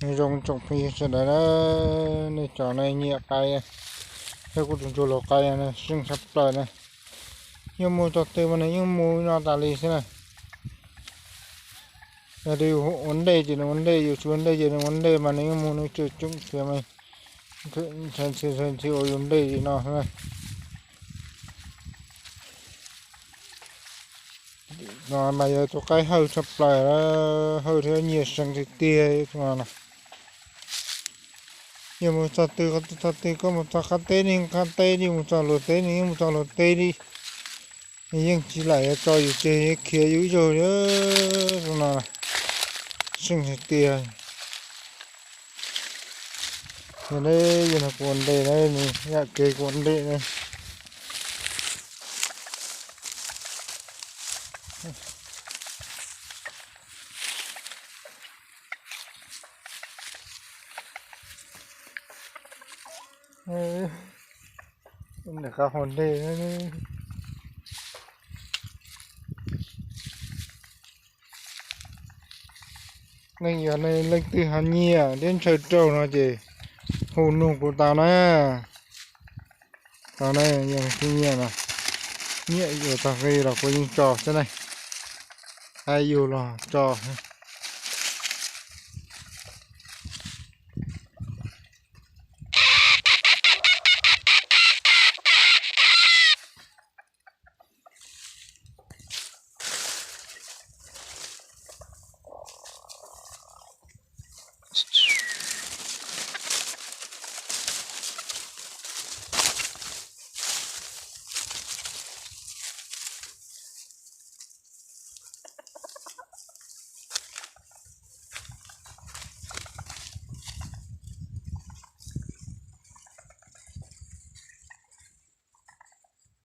Nyob zoo tsoom phooj ywg sawv daws na, nej cov nej nyiam qaib, thiab kuv tus ntsuag laus qaib no seej tshaj plaws na. Yuav mus txog twg mas nws yeej mus no tas li xwb na. Yog tias yus ua ntej ces nws ua ntej, yus tsis ua ntej ces nws ua ntej, mas nws yeej mus nws tseem tseem xiav mas ntshai ntshai ntshai ntshai ua yus ntej li no xwb na. No mas yog tus qaib hawj tshaj plaws, hawj thiab nyiam seej tiag tiag no. Yog mus txog twg, txog twg koj mus txog qab teb nws yeej qab teb li, mus txog luag teb nws yeej mus txog luag teb li. Nws yeej tsis lam yuav tso yus tseg, khiav yus ib zaug li no. Seej tiag tiag. Yog ne, yog no kuv ua ntej na, nws yam kev kuv ua ntej na. Nws qab ua ntej. Leej yog leej twg ho nyiam thiab ntshaw raug no ces hu nug kuv tau na. Tau na, yog leej twg nyiam no, nyiam yuav tag li los kuv yeej tso xwb na. Hais yus los tso.